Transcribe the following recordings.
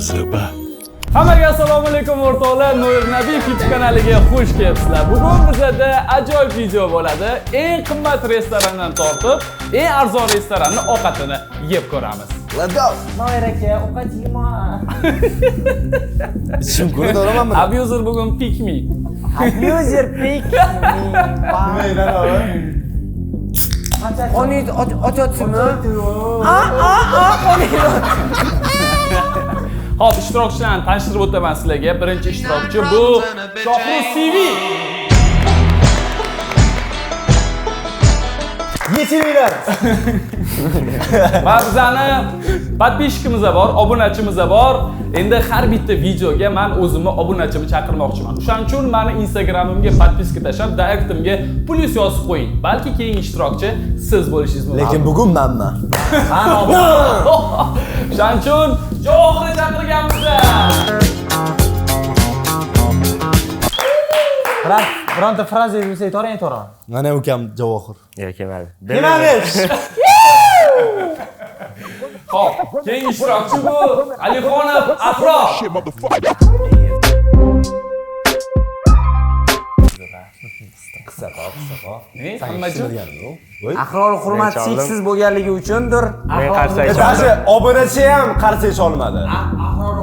Zuba. Hammaga assalomu alaykum o'rtoqlar, Noir Nabiyev YouTube kanaliga xush kelibsizlar. Bugun bizada ajoyib video bo'ladi. Eng qimmat restorandan tortib, eng arzon restoranning ovqatini yeb ko'ramiz. Let's go. Noir aka, ovqat yema. Ichishim ko'ra to'g'rimanmi? Abuser bugun pick me. Abuser pick me. Qoningizni ochyapsizmi? A a a qoningizni. Xo'p, ishtirokchilarni tanishtirib o'taman sizlarga. Birinchi ishtirokchi bu Shohruz TV. Yechilinglar. Va bizani подписчикimiz bor, obunachimiz bor. Endi har bitta videoga men o'zimni obunachimni chaqirmoqchiman. O'shaning uchun meni Instagramimga подписка tashlab, direktimga plyus yozib qo'ying. Balki keyingi ishtirokchi siz bo'lishingiz mumkin. Lekin bugun manman. O'shaning uchun Javohirni chaqirganmiz. Bironta fraza bo'lsa aytoring, aytoraman. Mana ukam Javohir. Yo'q, kelmadi. Kelmadi. Xo'p, keyingi ishtirokchi bu Alixonov Ahror. Qisqaroq, qisqaroq. Ne? Hammachi? Ahror hurmat cheksiz bo'lganligi uchundir. Men qarsak Даже obunachi ham qarsak olmadi.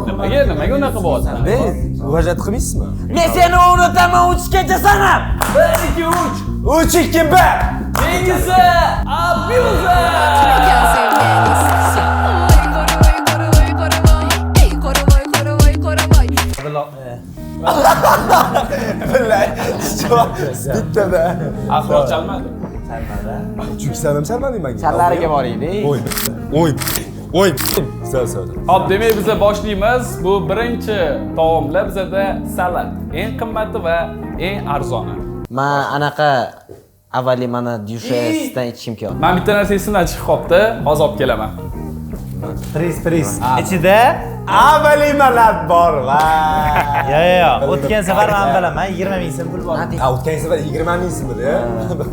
Nimaga, nimaga unaqa bo'lyapti? Ne? Уважать qilmaysizmi? Men seni unutaman 3 gacha sanab. 1 2 3. 3 2 1. Keyingisi Abuser. Billahi. Bittada. Ahror chalmadi. Chunki sen ham chalmading menga. Challariga boraylik. Oy. Oy. Oy. Sal sal. Xo'p, demak biz boshlaymiz. Bu birinchi taomlar bizada salat. Eng qimmati va eng arzoni. Men anaqa avvali mana dyushesdan ichishim kerak. Men bitta narsa esimdan chiqib qolibdi, hozir olib kelaman. Priz, priz. Ichida Avvalimalar bor va. yo yo yo, o'tgan safar men bilaman 20 ming so'm pul bor. Ha, o'tgan safar 20 ming so'm edi.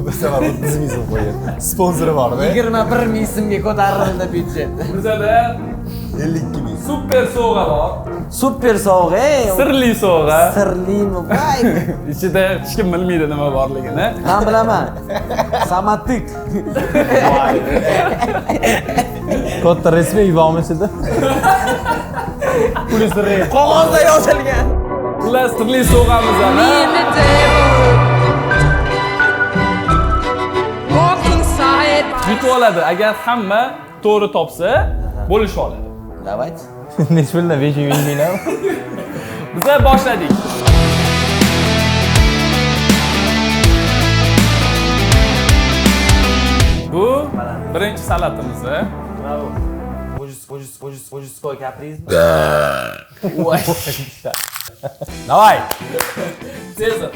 Bu safar 30 ming so'm qo'ygan. Sponsori bor-da. 21 ming so'mga ko'tarildi byudjet. Bizada 52 ming. super sovg'a bor. Super sovg'a. Sirli sovg'a. Sirlimi? Voy. Ichida hech kim bilmaydi nima borligini. Men bilaman. Samatik. Katta rasmiy yubormi ichida? Puli sirli. Qog'ozda yozilgan. Xullas, sirli sovg'amizni yutib oladi. Agar hamma to'g'ri topsa, bo'lisha oladi. Давайте. Nechi puldan 5 ming ming? Biza boshladik. Bu birinchi salatimiz. Мужской капризmi? Давай. Sezar.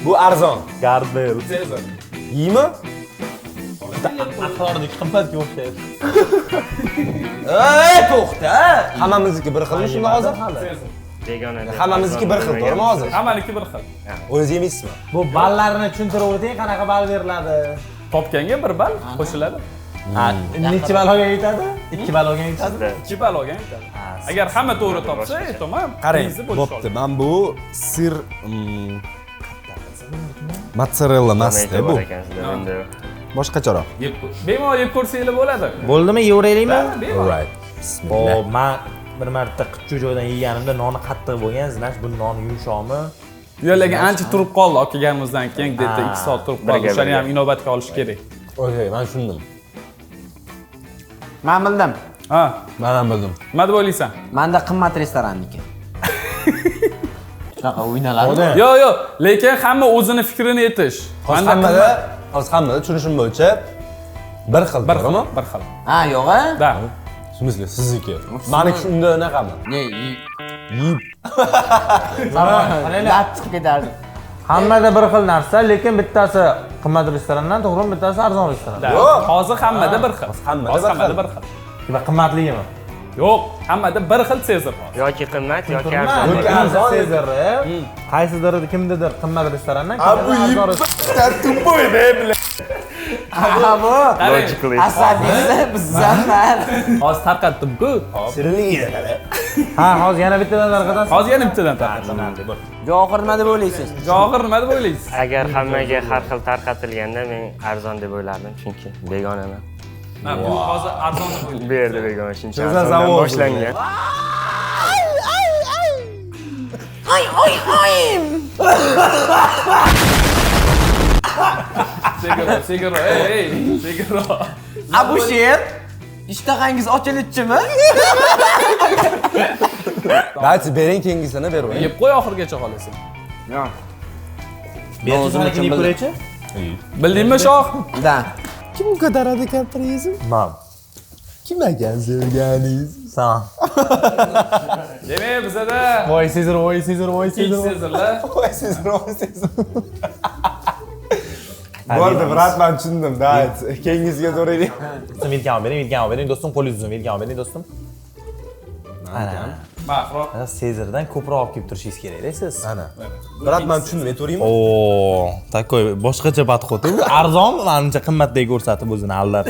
Bu arzon. Gardel. Sezar. Yeymi? Ahrorniki qimmatga o'xshaydi. Ey, to'xta. Hammamizniki bir xilmi shunda hozir? Sezar. Begona. Hammamizniki bir xil, to'g'rimi hozir? Hammaniki bir xil. O'zingiz yemaysizmi? Bu ballarni tushuntirib o'ting, qanaqa ball beriladi? Topganga 1 ball qo'shiladi. Ha, nechi ball olgan yutadi? 2 ball olgan yutadi. 2 ball olgan yutadi. Agar hamma to'g'ri topsa, tamom. Qarang, prizni bo'lisha bo'pti. oladi. Men bu sir mozzarella emas-da bu. Boshqacharoq. Yeb bemalol yeb ko'rsanglar bo'ladi. Bo'ldimi, yeveraylikmi? Bemalol. Right. Bismillah. Xo'p, men bir marta qichchu joydan yeganimda noni qattiq bo'lgan, znash bu noni yumshoqmi? Yo'q, lekin ancha turib qoldi olib kelganimizdan keyin, где-то 2 soat turib qoldi. Birga, O'shani ham birga. inobatga olish kerak. Okey, men tushundim. Men bildim. Ha, Men ham bildim. nima deb o'ylaysan? Menda qimmat restoranniki. Shunaqa o'ynaladi. Yo'q, yo'q, lekin hamma o'zini fikrini aytish. Hozir Menda hammada, hozir hammada tushunishim bo'yicha bir xil, bir xil, to'g'rimi? bir xil. Ha, yo'q-a? Da. В смысле, sizniki? Maniki shunda anaqami? Ne, Yeyib. lat chiqib ketardi. Hammada bir xil narsa, lekin bittasi qimmat restorandan, to'g'rimi, bittasi arzon restorandan. Yo'q. Hozir hammada bir xil. Hammada Hozir bir hammada xil. bir xil. Va qimmatligimi? Yo'q, hammada bir xil Sezar hozir. Yoki qimmat, yoki arzon. Yoki arzon. Sezar'i qaysidir kimnidir qimmat restorandan, A bu kimnidir arzon yeyib. Тупой, бля. Ha, bu Logically. Asabiysi bizsanman. Hozir tarqatdim-ku. Ha, hozir yana bittadan tarqatasiz. Hozir yana bittadan tarqataman. Johir nima deb o'ylaysiz? Johir nima deb o'ylaysiz? Agar hammaga har xil tarqatilganda men arzon deb o'ylardim, chunki begonaman. Ha, bu hozir arzon deb o'ylaysiz. Bu yerda begona, shuning uchun So'zlar arzondan zavod. boshlangan. Sekinroq, sekinroq, ey, ey, sekinroq. Abu Sher, ishtahang'iz ochilibchimi? Давайте bering, keyingisini berib. Yeb qo'y oxirigacha xohlasang. O'zim uchun bildim. Bildingmi, Shoh? Da. Kim ko'taradi kaprizm? Man. Kim ekan sevganingiz? San. Demak, bizada Voy Sezar, voy Sezar, voy ikkinchi Sezar. Sezarlar. Voy Sezar, voy Sezar. Bo'ldi, брат, men tushundim. Давайте, keyingisiga to'raylik. Do'stim, vilkan olib bering, vilkan olib bering, do'stim, qo'lingizni uzun, vilkan olib bering, do'stim. Ana. Mahroq. Ana Sezardan ko'proq olib kelib turishingiz kerak-da siz. Ana. Брат, men tushundim, aytavering. Oo, такой boshqacha подход. U arzon, manimcha qimmatdek ko'rsatib o'zini aldab.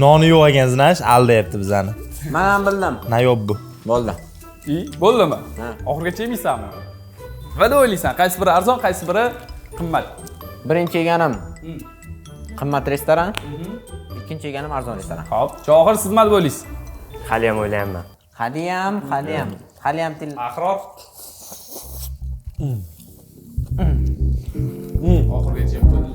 Noni yo'q ekan, знаешь, aldayapti bizani. Men ham bildim. Наёб bu. Bo'ldi. I, bo'ldimi? Oxirigacha yemaysanmi? Nima deb o'ylaysan? Qaysi biri arzon, qaysi biri qimmat? Birinchi yeganim qimmat restoran. Ikkinchi yeganim arzon restoran. Xo'p, Johir, siz nima deb o'ylaysiz? Hali ham o'ylayapman. Haliyam, haliyam. Haliyam til. Ahror. Oxirigacha yeb qo'ydi.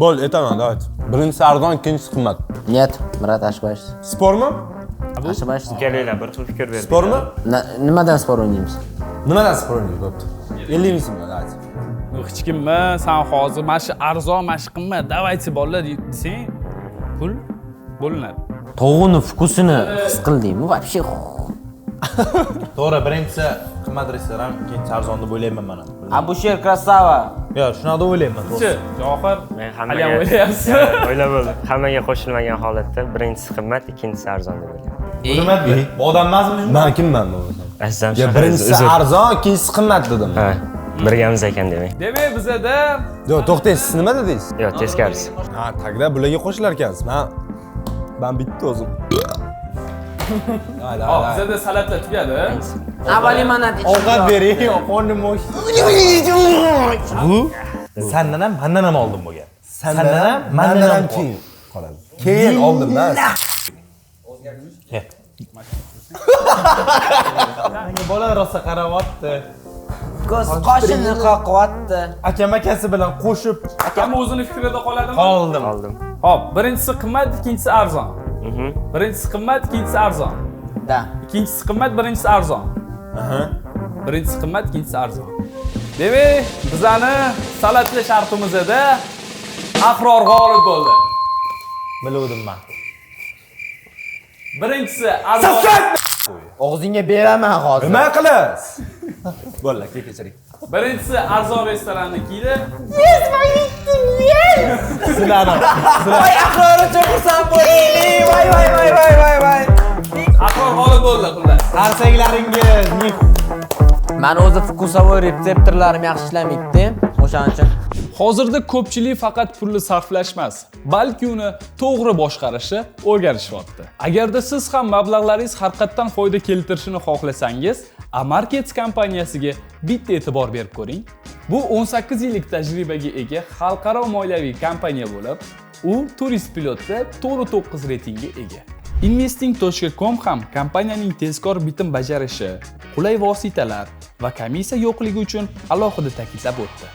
Bo'l, aytaman, давайте. Birinchisi arzon, ikkinchisi qimmat. Нет, брат, ошибаешься. Spormi? Ошибаешься. Ikkalanglar bir xil fikr berdik. Spormi? Nimadan spor o'ynaymiz? Nimadan spor o'ynaymiz, bo'pti. 50 ming so'mdan, давайте. Hech kimmi, san hozir mana shu arzon, mana shu qimmat, давайте bolalar desang, pul bo'linadi. Tovuqni вкус ini his qildingmi? Вообще. To'g'ri, birinchisi qimmat restoran, ikkinchisi arzon deb o'ylayman men ham. Abu Sher красава. Yo'q, shunaqa deb o'ylayman, to'g'ri. Chi, Johir, Men hali ham hammaga o'ylayapsiz. o'ylab bo'ldim. Hammaga qo'shilmagan holatda birinchisi qimmat, ikkinchisi arzon deb o'ylayman. Nima bu? Odam emasmi? Men kimman bo'lmasam? Azizam, Ya birinchisi arzon, ikkinchisi qimmat dedim. Ha, birgamiz ekan demak. Demak, bizada Yo'q, to'xtang, siz nima dedingiz? Yo'q, teskarisi. Ha, tagda bularga qo'shilar ekansiz. Men bitta o'zim. Hop, bizada salatlar tugadi. Avval limonad ichib. Ovqat bering, qornim och. Bu sandan ham, mandan ham oldim bu gap. Sandan ham, mandan ham keyin qoladi. Keyin oldim man. Menga bola rosa qarayapti. Ko'z qoshini qoqyapti. Akam akasi bilan qo'shib Hamma o'zini fikrida qoladimi? qoldim. Oldim. Hop, birinchisi qimmat, ikkinchisi arzon. Birinchisi qimmat, ikkinchisi arzon. Da. Ikkinchisi qimmat, birinchisi arzon. Birinchisi qimmat, ikkinchisi arzon. Demak, bizani salatli shartimizda Ahror g'olib bo'ldi. Biluvdim men. Birinchisi arzon. Og'zingga beraman hozir. Nima qilasiz? Bo'ldi, kechiring. Birinchisi arzon restoranni kiydi. Sizlarni. Voy Ahror uchun xursand bo'lding. Voy voy voy voy voy voy. Ahror g'olib bo'ldi xullas. Qarsaklaringiz. Mani o'zi вкусовой retseptorlarim yaxshi ishlamaydi. O'shaning uchun Hozirda ko'pchilik faqat pulni sarflash emas, balki uni to'g'ri boshqarishni o'rganishyapti. Agarda siz ham mablag'laringiz haqiqatdan foyda keltirishini xohlasangiz, Amarkets kompaniyasiga bitta e'tibor berib ko'ring. Bu 18 yillik tajribaga ega xalqaro moliyaviy kompaniya bo'lib, u Turist Pilotda 4.9 reytingga ega. Investing.com ham kompaniyaning tezkor bitim bajarishi, qulay vositalar va komissiya yo'qligi uchun alohida ta'kidlab o'tdi.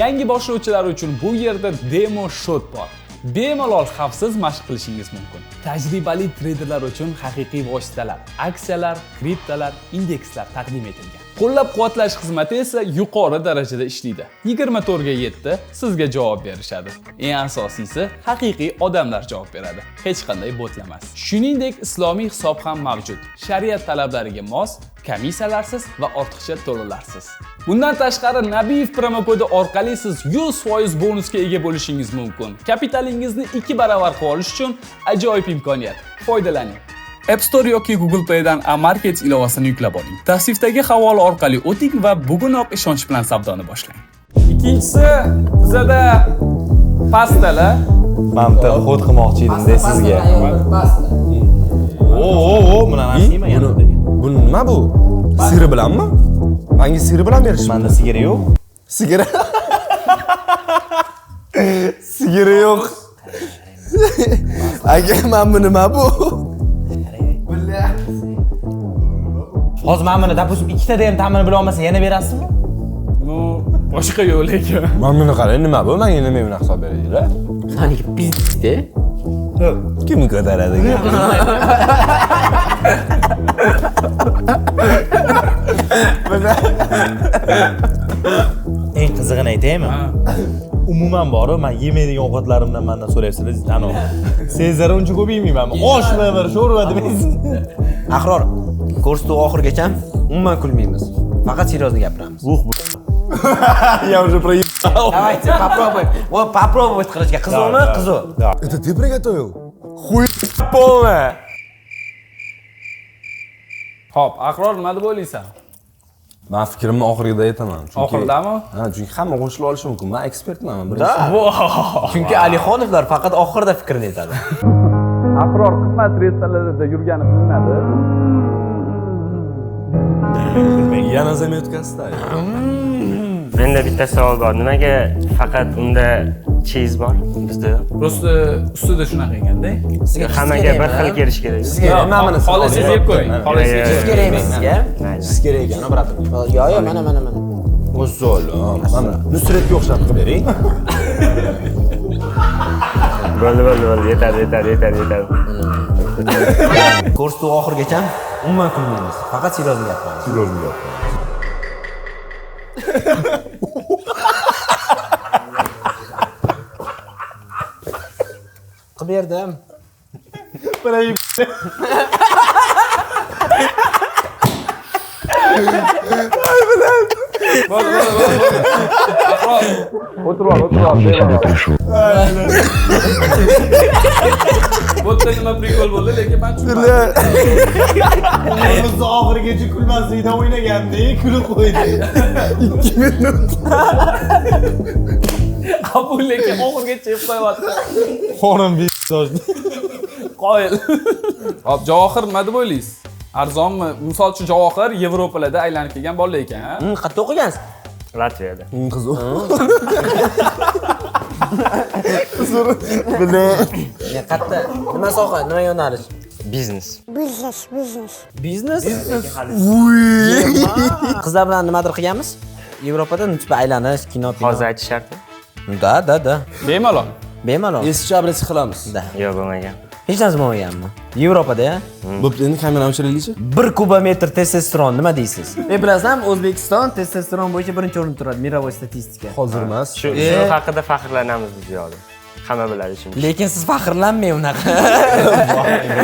Yangi boshlovchilar uchun bu yerda demo счёт bor. Bemalol xavfsiz mashq qilishingiz mumkin. Tajribali treyderlar uchun haqiqiy vositalar, aksiyalar, kriptolar, indekslar taqdim etilgan. Qo'llab-quvvatlash xizmati esa yuqori darajada ishlaydi. 24 ga 7 sizga javob berishadi. Eng asosiysi, haqiqiy odamlar javob beradi. Hech qanday botlar emas. Shuningdek, islomiy hisob ham mavjud. Shariat talablariga mos, komissiyalarsiz va ortiqcha to'lovlarsiz. Bundan tashqari Nabiyev promokodi orqali siz 100% bonusga ega bo'lishingiz mumkin. Kapitalingizni 2 baravar qilib olish uchun ajoyib imkoniyat. Foydalaning. App Store yoki Google Play'dan Amarkets ilovasini yuklab oling. Tavsifdagi havola orqali o'ting va bugunoq ishonch bilan savdoni boshlang. Ikkinchisi bizada pastalar. Men bitta xod qilmoqchi edim-da sizga. O, o, o, buni narsa yemagan. Bu nima bu? Siri bilanmi? Menga siri bilan berishmi? Menda sigiri yo'q. Sigiri. Sigiri yo'q. Aka, men bu nima bu? Hozir men buni допустим ikkitada ham ta'mini bila olmasa yana berasizmi? Ну, boshqa yo'l lekin. Men buni qarang, nima bu? Menga nima bunaqa hisob beradilar? Saniki pizdi. Kim ko'taradi? Eng qizig'ini aytaymi? Umuman boru, men yemaydigan ovqatlarimdan mendan so'rayapsizlar, anu. Sezar uncha ko'p yemayman. Oshmi bir sho'rva demaysiz. Ahror, ko'rsatuv oxirigacha umuman kulmaymiz. Faqat серьезно gapiramiz. Я уже проебал. Давайте попробуем. Вот попробовать qilishga qiziqmi? Qiziq. Это ты приготовил? Хуй полная. Xo'p, Ahror nima deb o'ylaysan? Men fikrimni oxirida aytaman. Oxiridami? Ha, chunki hamma qo'shilib olishi mumkin. Men ekspertman, Da. Chunki Alixonovlar faqat oxirida fikrini aytadi. Ahror qimmat restoranlarda yurgani bilinadi. Yana заметка ставил. Menda bitta savol bor. Nimaga faqat unda cheese bor, bizda yo'q? Просто ustida shunaqa ekanda. Sizga Hammaga bir xil kelishi kerak. Sizga mana buni Xohlasangiz yeb ko'ring. Xohlasangiz Siz kerakmi sizga? Siz kerak ekan, братан. Yo'q, yo'q, mana, mana, mana. O'zolim. Mana Nusratga o'xshab qilib bering. Bo'ldi, bo'ldi, bo'ldi. Yetadi, yetadi, yetadi, yetadi. Ko'rsatuv oxirigacha umuman kulmaymiz. Faqat серьезно gapiramiz. Серьезно gapiramiz. Qilib berdim. Bo'ldi, bo'ldi, bo'ldi. Ahror, o'tirib ol, o'tirib ol, bemalol. Bu yerda nima prikol bo'ldi, lekin men tushunmadim. Umrimizni oxirigacha kulmaslikdan o'ynagandik, kulib qo'ydik. 2 minut. Bu lekin oxirigacha yeb qo'yapti. Qorin betoshdi. Qoyil. Hop, Javohir nima deb o'ylaysiz? Arzonmi? Misol uchun Javohir Yevropalarda aylanib kelgan bola ekan, ha? Qayerda o'qigansiz? Latviyada. Qiziq. Qayerda? Nima soha, nima yo'nalish? Biznes. Biznes, biznes. Biznes? Qizlar bilan nimadir qilganmiz? Yevropada nutfa aylanish, kino, pino. Hozir aytish shartmi? Da, da, da. Bemalol. Bemalol. Esicha обрезка qilamiz. Da. Yo'q, bo'lmagan. Hech narsa bo'lmaganmi? Yevropada-ya? Bo'pti, endi kamerani o'chiraylikchi. 1 kubometr testosteron nima deysiz? Men bilasam, O'zbekiston testosteron bo'yicha birinchi o'rinda turadi, мировой statistika. Hozir emas. Shu haqida faxrlanamiz biz yo'q. Hamma biladi shuni. Lekin siz faxrlanmang unaqa.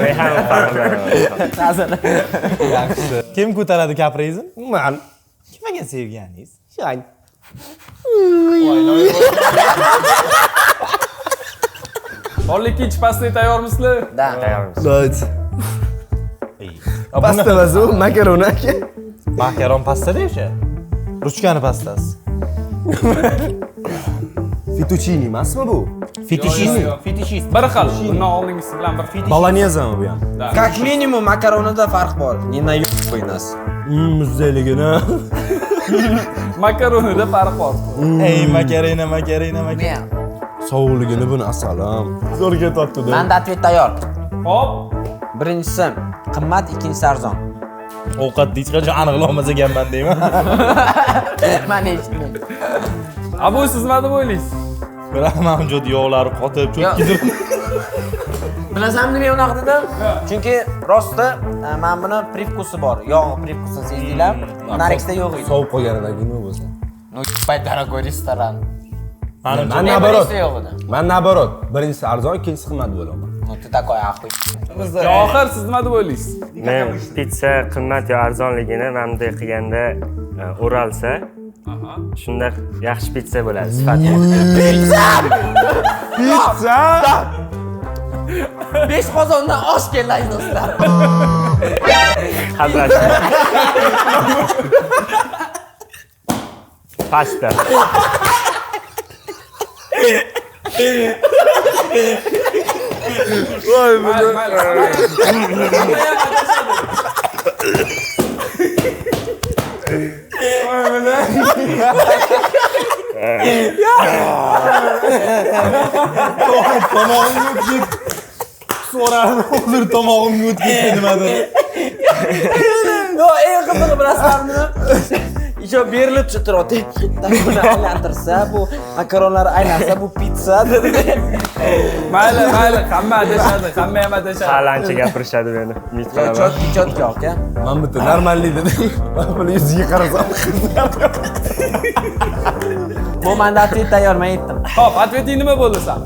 Men ham faxrlanaman. Yaxshi. Kim ko'taradi kaprizni? Man. Kim ekan sevganingiz? Shan. Hozir ikkinchi pastga tayyormisizlar? Da. Tayyormiz. Давайте. Pasta emas u, makaron aka. Makaron pasta o'sha. Ruchkani pastasi. Fettuccine emasmi bu? Fetishist. Fetishist. Bir xil, bundan oldingisi bilan bir xil. Bolognezami bu ham? Как minimum makaronida farq bor. Не наебывай нас. Muzeyligini. Makaronida farq bor. Ey makarena, makarena, makarena. Sovuqligini buni asalim. Zo'r ketyapti-da. Menda ответ tayyor. Hop. Birinchisi qimmat, ikkinchisi arzon. Ovqatni hech qachon aniqlolmas ekanman deyman. Men eshitdim. Abu, siz nima deb o'ylaysiz? Bilaman, juda yog'lari qotib, cho'kib. Bilasanmi nima unaqa dedim? Chunki rostda mana buni privkusi bor. Yog' privkusini sezdinglar. Narikda yo'q edi. Sovib qolganidan keyin nima bo'lsa? Ну, ебать, дорогой ресторан. Man наоборот. Yo'q edi. Man наоборот. Birinchisi arzon, ikkinchisi qimmat bo'laman. Ну, ты такой ахуй. Javohir, siz nima deb o'ylaysiz? Men pitsa qimmat yo arzonligini mana bunday qilganda o'ralsa, shunda yaxshi pitsa bo'ladi, sifatli. Pitsa! 5 qozondan osh keldi aziz do'stlar. Hazrat. Pasta. Voy, Mayli, mayli. Hamma ham adashadi. Tomog'imga o'tib ketdi. So'rardim, hozir tomog'imga o'tib ketdi nimadir. Yo, eng qizig'i bilasizlarmi? Еще berilib turadi. Buni aylantirsa, bu makaronlar aylansa, bu pitsa dedi. Mayli, mayli, hamma adashadi, hamma ham adashadi. Hali ancha gapirishadi meni. Umid qilaman. Чётко, чётко aka. Man bitta normallik dedim. Man buni yuziga qarasam Bu menda ответ tayyor, men aytdim. Xo'p, ответ ing nima bo'ldi san?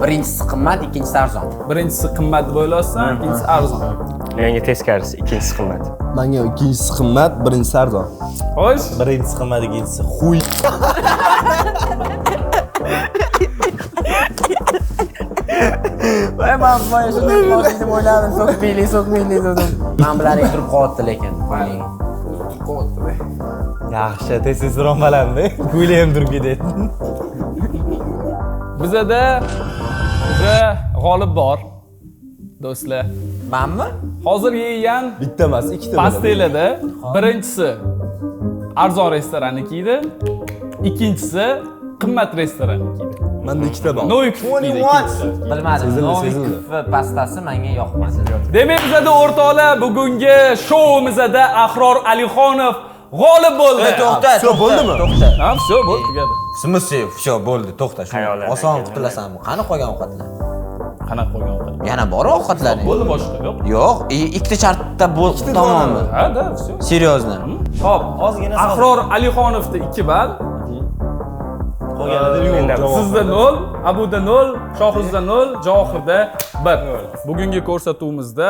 Birinchisi qimmat, ikkinchisi arzon. Birinchisi qimmat deb o'ylayapsan, ikkinchisi arzon. Menga teskarisi, ikkinchisi qimmat. Menga ikkinchisi qimmat, birinchisi arzon. Xo'sh, Birinchisi qimmat, ikkinchisi xuy. Voy, men boya shunday deb o'yladim, so'kmaylik, so'kmaylik dedim. Men bilan turib qolyapti lekin. Yaxshi, testosteron baland. Ko'yli ham turib ketadi. Bizada уже g'olib bor. Do'stlar. Manmi? Hozir yegan Bitta emas, ikkita. pastelada birinchisi arzon restoranniki edi, ikkinchisi qimmat restoranniki edi. Menda ikkita bor. Novikov edi ikkinchisi. Bilmadim. Sezildi, sezildi. Novikov pastasi menga yoqmadi. Demak, bizada o'rtoqlar, bugungi shoumizda Ahror Alixonov g'olib bo'ldi. To'xta, Всё, bo'ldimi? To'xta. Ha, всё, bo'ldi, tugadi. В смысле, всё, bo'ldi, to'xta. Shuni Xayollar oson ekan. qutulasanmi? Qani qolgan ovqatlar? Qanaqa qolgan ovqat? Yana bor ovqatlaring. Bo'ldi, boshqa yo'q. Yo'q, ikkita shartda bu tamomi. Ha, da, всё. Серьезно. Xo'p, Ozgina Ahror Alixonovda 2 ball, Qolganida yo'q. sizda 0, Abuda 0, Shohruzda 0, Johirda 1. Bugungi ko'rsatuvimizda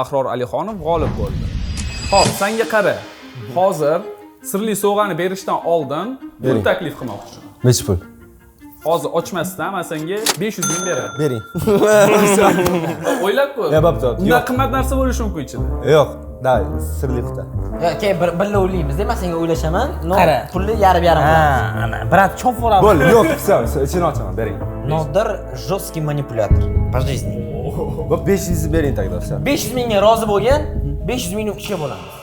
Ahror Alixonov g'olib bo'ldi. Xo'p, senga qara. Hozir sirli sovg'ani berishdan oldin pul taklif qilmoqchiman. Necha pul? Hozir ochmasdan men senga 500 ming beraman. Bering. O'ylab ko'r. Ya, bo'pti, Undan qimmat narsa bo'lishi mumkin ichida. Yo'q, davay, sirli quti. Yo, keyin birga o'ylaymiz, men senga o'ylashaman. No, Qara. pulni yarim-yarim Ha, qilamiz. ana, brat chop boradi. Bo'ldi, yo'q, всё, всё, ichini ochaman, bering. Nodir жесткий манипулятор по жизни. Bo'p, 500 bering тогда, всё. 500 mingga rozi bo'lgan, 500 mingni 3ga bo'lamiz.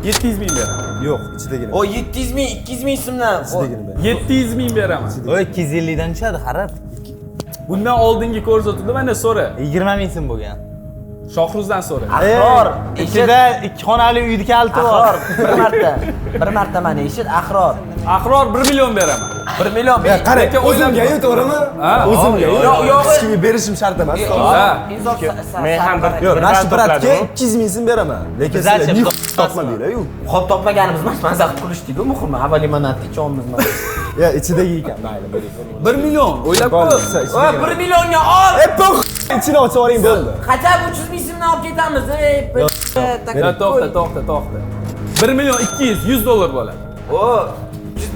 700 ming beraman. Yo'q, ichidagini. O 700 ming, 200 ming so'mdan. Ichidagini bering. 700 ming beraman. Oy, 250 dan tushadi, qarab. Bundan oldingi ko'rsatuvda mana so'ra. 20 ming so'm bo'lgan. Shohruzdan so'ra. Ahror, Ichida ikki xonali uyni kaliti bor. Ahror, bir marta, bir marta meni eshit, Ahror. Ahror 1 million beraman. 1 million. Ya, qarang, Lekin o'ylab o'zimga-yu, to'g'rimi? Ha, O'zimga. yo'q, yo'q. Hech kimga berishim shart emas. Ha. Insof Men ham bir Yo'q, bir mana shu ball bratga to'pladim. 200 ming so'm beraman. Lekin Bizlarcha sizlar ni biz- topmadinglar-yu. Hop topmaganimiz emas, maza qilib kulishdik-ku, muhimi. Avval limonadni ichyapmiz mana. Ya, ichidagi ekan, mayli, bering. 1 million o'ylab Bo'ldi, ko'r. всё, Va ichidagini. 1 millionga ol. E, pox! Ichini ochib yuboring, bo'ldi. Qachon 300 ming so'mdan olib ketamiz? Ey, Ya, to'xta, to'xta, to'xta. 1 million 200 100 dollar bo'ladi. O,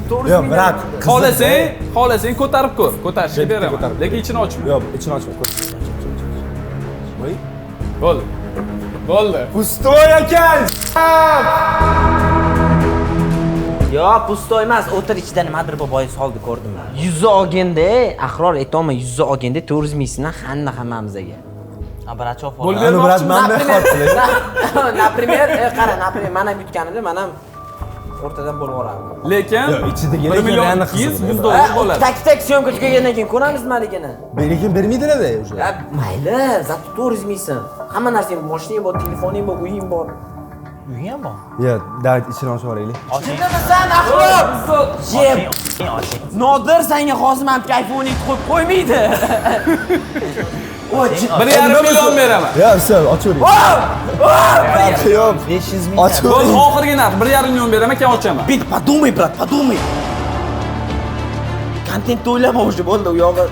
400 Yo'q, ming. brat. Xohlasang, xohlasang ko'tarib ko'r. Ko'tarishga Bitta beraman. ko'tarib. Lekin ichini ochma. Yo'q, ichini ochma. Voy. Bo'ldi. Bo'ldi. Pustoy ekan. Yo, pustoy emas, o'tir ichida nimadir bu boy soldi ko'rdim men. 100 olganda, Ahror aytolma 100 olganda 400 ming so'mdan hamma hammamizga. Ha, brat chop Bo'ldi. boradi. Ani brat, man Например, qara, например, men ham yutganimda men ham o'rtadan bo'lib yuborardim. Lekin Yo'q, ichidagi 1 million real 200 qiziq. 100 dollar bo'ladi. Tak-tak syomka tugagandan keyin ko'ramiz nimaligini. Lekin bermaydilar-da уже. Ya, mayli, zato 400 ming so'm. Hamma narsang bor, mashinang bor, telefoning bor, uying bor. Uying ham bor. Yo, давай ichini ochib yuboraylik. Jinnimisan, Ahror? Jeb. Nodir senga hozir men iPhone'ni qo'yib qo'ymaydi. O, 1,5 million beraman. Yo, всё, ochavering. Yo'q, 500 ming. Bo'ldi, ochavering. oxirgi narx 1,5 million beraman, keyin ochaman. Bit, подумай, брат, подумай. Kontent o'ylama уже bo'ldi u yog'i.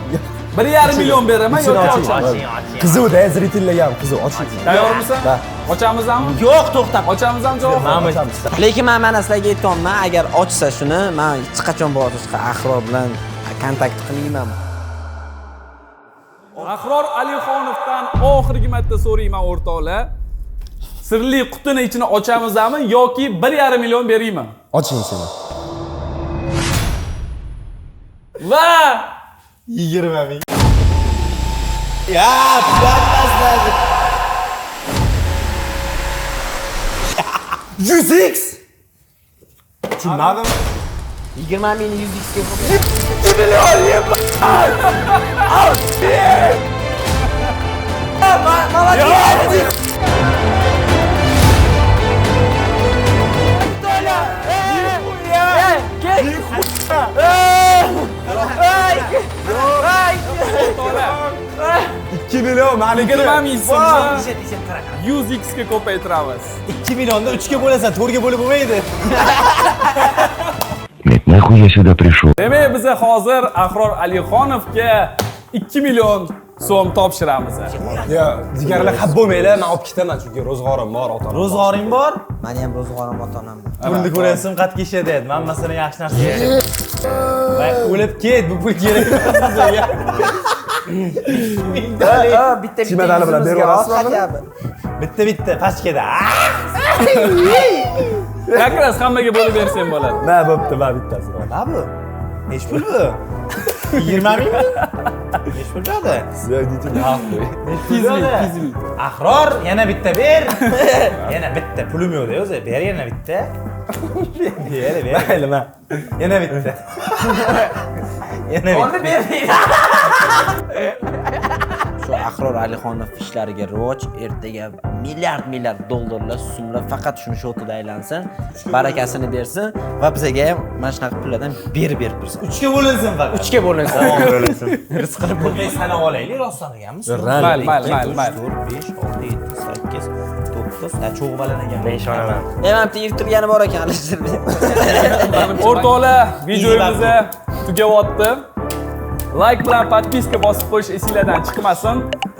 1,5 million beraman Ichini yoki oching. ochaman. Qiziq-da, зритель larga ham qiziq, oching. Tayyormisan? Da. Ochamizmi? Yo'q, to'xtab. Ochamizmi Johir? Ochamiz. Lekin men mana sizlarga aytyapman, agar ochsa shuni, men hech qachon boshqa Ahror bilan kontakt qilmayman. Ahror Alixonovdan oxirgi marta so'rayman o'rtoqlar. Sirli qutini ichini ochamizmi yoki 1,5 million beraymi? Oching ichini. Va 20 ming. Ya, pullar 100x. Tushunmadim. 20 mingni 100x ga Молодец! O'rtoqlar, 2 million maniki. 20 ming so'mni 100x ga ko'paytiramiz. 2 millionni 3 ga bo'lasan, 4 ga bo'lib bo'lmaydi. Блять, нахуй я сюда пришел? Demak, biz hozir Ahror Alixonovga 2 million so'm topshiramiz. Yo, jigarlar xafa bo'lmanglar, men olib ketaman chunki ro'zg'orim bor, ota. Ro'zg'oring bor? Mani ham ro'zg'orim ota-onam bor. Pulni ko'rasizmi, qatga ishlatadi. Men masalan yaxshi narsa yashayman. Va o'lib ket, bu pul kerak emas bizga. Bitta bitta Chimadani bilan berib yuborasizmi? Bitta bitta pachkada. Как раз hammaga bo'lib bersang bo'ladi. Na, bo'pti, ma bittasi. Nima bu? Nechi pul bu? 20 mingmi? Nechi pul beradi? Идите нахуй. Tizlik, tizlik. Ahror, yana bitta ber. Yana bitta pulim yo'q-da o'zi. Ber yana bitta. Ber, ber. Mayli, ma. Yana bitta. Yana bitta. Bermaydi. Shu Ahror Alixonov ishlariga rivoj, ertaga milliard milliard dollarlar, so'mlar faqat shuni shotida aylansin, barakasini bersin va bizaga ham mana shunaqa pullardan berib berib tursin. 3 ga bo'linsin faqat. 3 ga bo'linsin. Bo'linsin. Rizqini Bunday sanab olaylik, rostdan deganmiz. Mayli, mayli, mayli, mayli. 4, 5, 6, 7, 8, 9, ha, cho'g'i baland ekan. Men ishonaman. Mana bitta yirtilgani bor ekan Alisher. O'rtoqlar, videomiz tugayapti. Like bilan podpiska bosib qo'yish esinglardan chiqmasin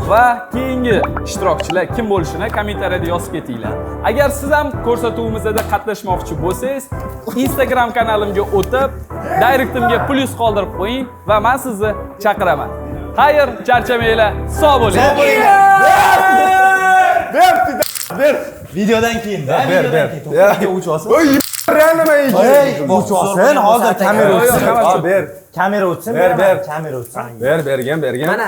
va keyingi ishtirokchilar kim bo'lishini kommentariyada yozib ketinglar. Agar siz ham ko'rsatuvimizda qatnashmoqchi bo'lsangiz, Instagram kanalimga o'tib, directimga plyus qoldirib qo'ying va men sizni chaqiraman. Xayr, charchamanglar, sog' bo'linglar. Ber, ber. Videodan keyin, Ber, ber. videodan keyin. To'xta, o'ch olsin. Oy, реально men O'ch olsin, hozir kamera Yo'q, yo'q, o'chsin. hammasi. Ber, Kamera o'tsin, Ber, beraman, ber. Kamera o'tsin. ber, bergan, bergan. Mana